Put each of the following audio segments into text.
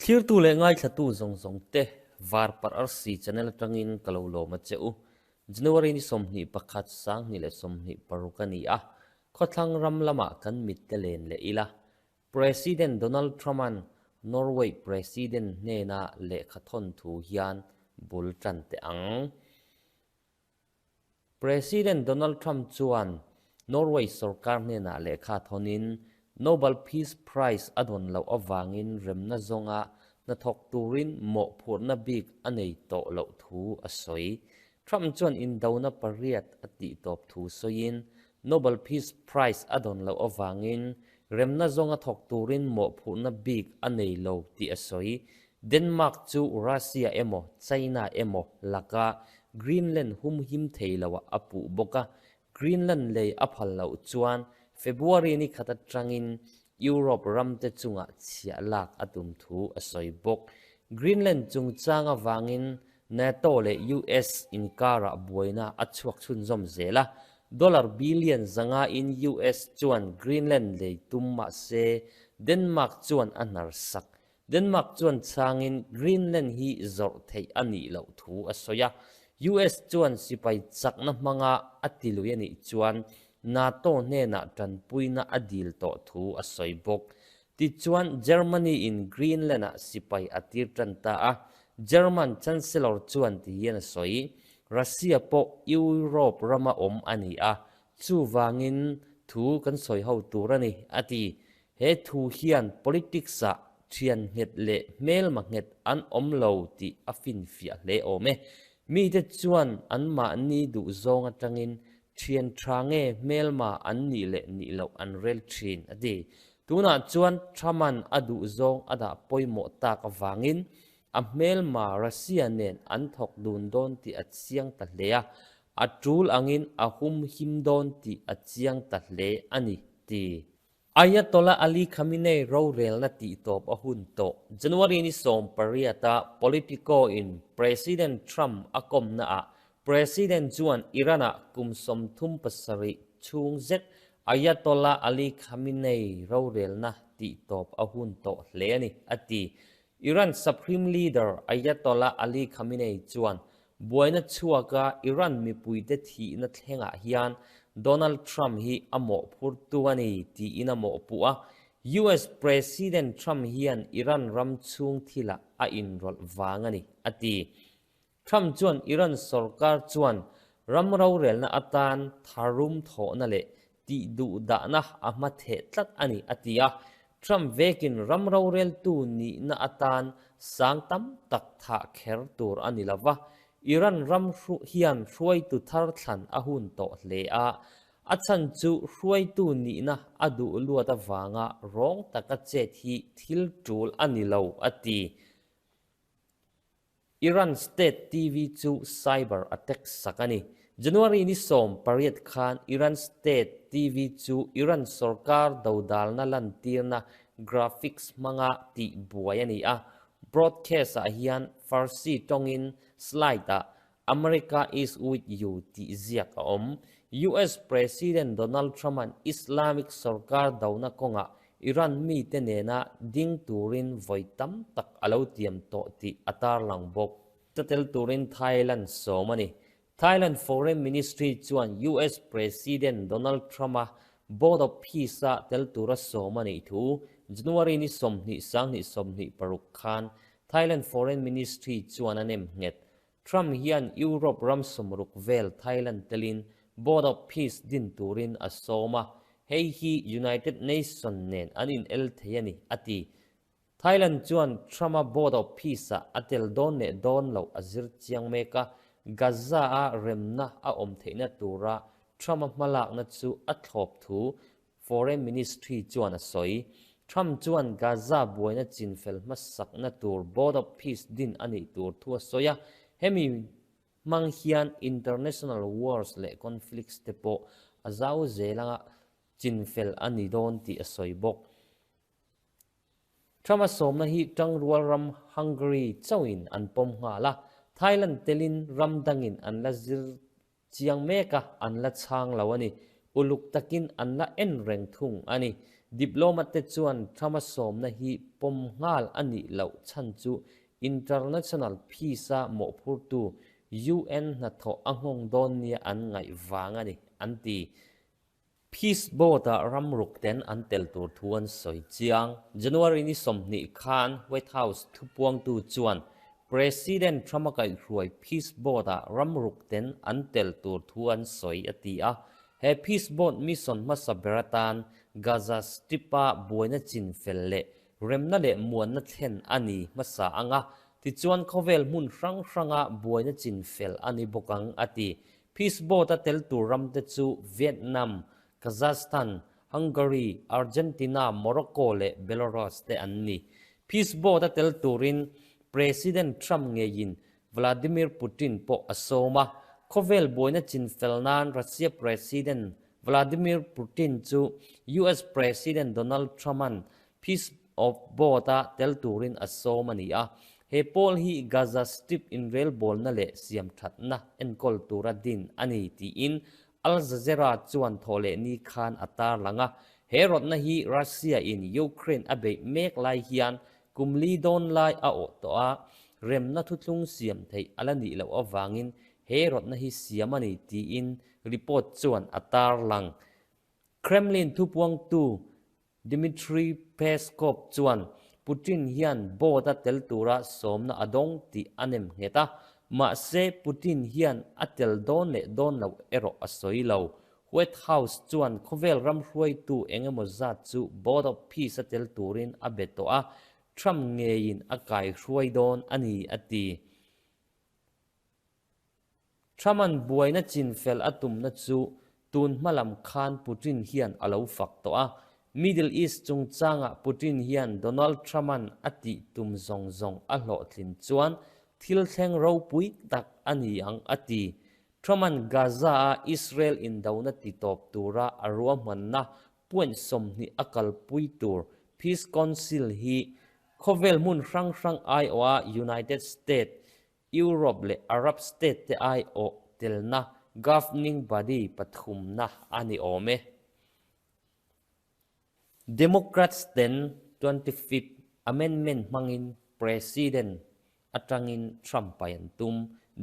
Thlirtu leh ngaithlatu zawng zawng te Varparh Arsi channel atangin ka lo lawm a che u. January ni 21 2026 a ni a, khawthlang ram lamah kan mitte len leh ila. President Donald Trump-a'n Norway President hnena lehkha thawn thu hian bul tan teh ang. President Donald Trump chuan Norway sorkar hnenah lehkha thawnin Nobel Peace Prize a dawn loh avangin remna zawnga hnathawk turin mawhphurhna bik a nei tawh loh thu a sawi. Trump chuan indona pariat a tihtawp thu sawiin Nobel Peace Prize a dawn loh avangin remna zawnga thawk turin mawhphurhna bik a nei lo tih a sawi. Denmark chu Russia emaw China emaw laka Greenland humhim thei loah a puh bawk a, Greenland lei a phal loh chuan February ni khat atangin Europe ramte chungah chhiah lak a tum thu a sawi bawk. Greenland chungchang avangin NATO leh US inkarah buaina a chhuak chhunzawm zel a, dollar billion 500 in US chuan Greenland lei tum mah se Denmark chuan a hnar sak. Denmark chuan chhangin Greenland hi zawrh theih a nih loh thu a sawi a, US chuan sipai chakna hmanga a ti lui a nih chuan NATO hnenah tanpuina a dil tawh thu a sawi bawk. Tichuan, Germany-in Greenland-ah sipai a tir tan ta a, German Chancellor chuan ti hian a sawi, Russia pawh Europe rama awm a ni a, chuvangin thu kan sawi ho tur a ni, a ti. He thu hian politics-ah thian nghet leh hmelma nghet an awm lo tih a finfiah hle awm e. Mite chuan anmahni duhzawng atangin thian tha nge hmelma an nih leh nih loh an rel thin, a ti. Tunah chuan Trump-a'n a duhzawng a dah pawimawh tak avangin a hmelma Russia nen an thawk dun dawn tih a chiang ta hle a, a tul angin a humhim dawn tih a chiang ta hle a ni, ti. Ayatollah Ali Khamenei rorelna tihtawp a hun tawh. January ni 18 a Politico in President Trump a kawmnaah President chuan Iran-ah kum 37 chhung zet Ayatollah Ali Khamenei rorelna tihtawp a hun tawh hle a ni, a ti. Iran Supreme Leader Ayatollah Ali Khamenei chuan buaina chhuaka Iran mipuite thihna thlengah hian Donald Trump hi a mawhphurtu a ni tiin a mawhpuh a. US President Trump hian Iran ram chhung thilah a inrawlh vang a ni, a ti. Trump chuan Iran sorkar chuan ram rorelna atan tharum thawhna leh tihduhdahna a hmatheh tlat a ni, a ti a. Trump vekin ram roreltu nihna atan sang tam tak thah kher tur a ni lo va, Iran ram hian hruaitu thar thlan a hun tawh hle a, a chhan chu hruaitu nihna a duh luat avanga rawng taka chet hi thil tul a ni lo, a ti. Iran State TV chu cyber attack sak a ni. January ni 18 khan Iran State TV chu Iran sorkar dodalna lantirna graphics hmanga tih buai a ni a. Broadcast-ah hian Farsi tawngin slide-ah America is with you tih ziak a awm. US President Donald Trump-a'n Islamic sorkar dona kawngah Iran mite nena ding turin vawi tam tak a lo tiam tawh tih a tarlang bawk. Tel turin Thailand sawm a ni. Thailand Foreign Ministry chuan US President Donald Trump-a Board of Peace-a tel tura sawm a nih thu January ni 20 2026 khan Thailand Foreign Ministry chuan a nem nghet. Trump hian Europe ram 60 vel Thailand telin Board of Peace din turin a sawm a, hei hi United Nations nen an inel thei a ni, a ti. Thailand chuan Trump-a Board of Peace-ah a tel dawn leh dawn loh a zir chiang mek a, Gaza-a remna a awm theihna tura Trump-a hmalakna chu a thlawp thu Foreign Ministry chuan a sawi. Trump chuan Gaza buaina chinfel hmasakna tur Board of Peace din a nih tur thu a sawi a, hemi hmang hian international wars leh conflicts te pawh a zau zel anga chinfel a ni dawn tih a sawi bawk. Trump-a sawmna hi tangrual ram Hungary chauhin an pawm nghal a, Thailand telin ram dangin an la zir chiang mek a, an la chhang lo a ni. Uluk takin an la en reng thung a ni. Diplomat te chuan Trump-a sawmna hi pawm nghal a nih loh chhan chu international peace-a mawhphurtu UN hnathawh a nghawng dawn nia an ngaih vang a ni, an ti. Peace Board-ah ramruk ten an tel tur thu an sawi chiang. January ni 20 khan White House thupuangtu chuan President Trump-a kaihhruai Peace Board-ah ramruk ten an tel tur thu an sawi a ti a. He Peace Board mission hmasa ber atan Gaza Strip-a buaina chin fel leh remna leh muanna thlen a ni hmasa ang a, tichuan khawvel hmun hrang hranga buaina chin fel a ni bawk ang a ti. Peace Board-a tel tur ramte chu Vietnam, Kazakhstan, Hungary, Argentina, Morocco leh Belarus te an ni. Peace Board-a tel turin President Trump ngeiin Vladimir Putin pawh a sawm a. Khawvel buaina chinfel nan Russia President Vladimir Putin chu US President Donald Trump-a'n Peace of Board-a tel turin a sawm a ni a. He pawl hi Gaza Strip inrelbawlna leh siamthatna enkawl tura din a ni tiin Al Jazeera chuan thawhlehni khan a tarlang a. He rawtna hi Russia-in Ukraine a beih mek lai hian kum li dawn lai a awh tawh a, remna thuthlung siam theih a la nih loh avangin he rawtna hi siam a ni tiin report chuan a tarlang. Kremlin thupuangtu Dmitry Peskov chuan Putin hian board-a tel tura sawmna a dawng tih a nem nghet a, mahse Putin hian a tel dawn leh dawn loh erawh a sawi lo. White House chuan khawvel ram hruaitu eng emaw zat chu Board of Peace-a tel turin a be tawh a, Trump ngeiin a kaihruai dawn a ni a ti. Trump-a'n buaina chinfel a tumna chu tun hma lam khan Putin hian a lo fak tawh a. Middle East chungchangah Putin hian Donald Trump-a'n a tih tum zawng zawng a hlawhtlin chuan thil thleng ropui tak a ni ang a ti. Trump-a'n Gaza-a Israel indona titawp tura a ruahmanna point 20 a kalpui tur Peace Council hi khawvel hmun hrang hrang aiawha United States Europe leh Arab state te aiawh telna governing body pathumna a ni awm e. Democrats ten 25th Amendment hmangin President atangin Trump pai an tum.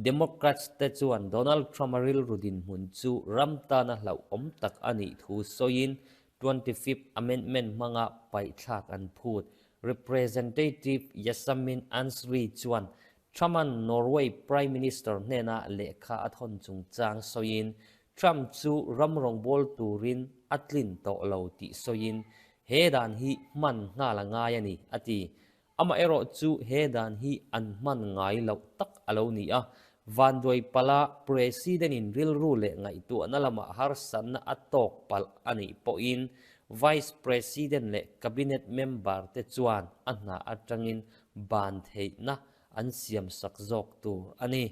Democrats te chuan Donald Trump-a rilru dinhmun chu ram tana hlauhawm tak a nih thu sawiin 25th Amendment hmanga paihthlak an phut. Representative Yasamin Ansari chuan Trump-a'n Norway Prime Minister hnena lehkha a thawn chungchang sawiin, Trump chu ram rawngbâwl turin a tlin tawh lo tih sawiin, he dan hi hman nghal a ngai a ni, a ti. Amaherawh chu he dan hi an hman ngai loh tak a lo ni a, vanduai pala President-in rilru leh ngaihtuahna lamah harsatna a tawk palh a nih pawhin Vice President leh Cabinet member te chuan a hna atangin ban theihna an siamsak zawk tur a ni.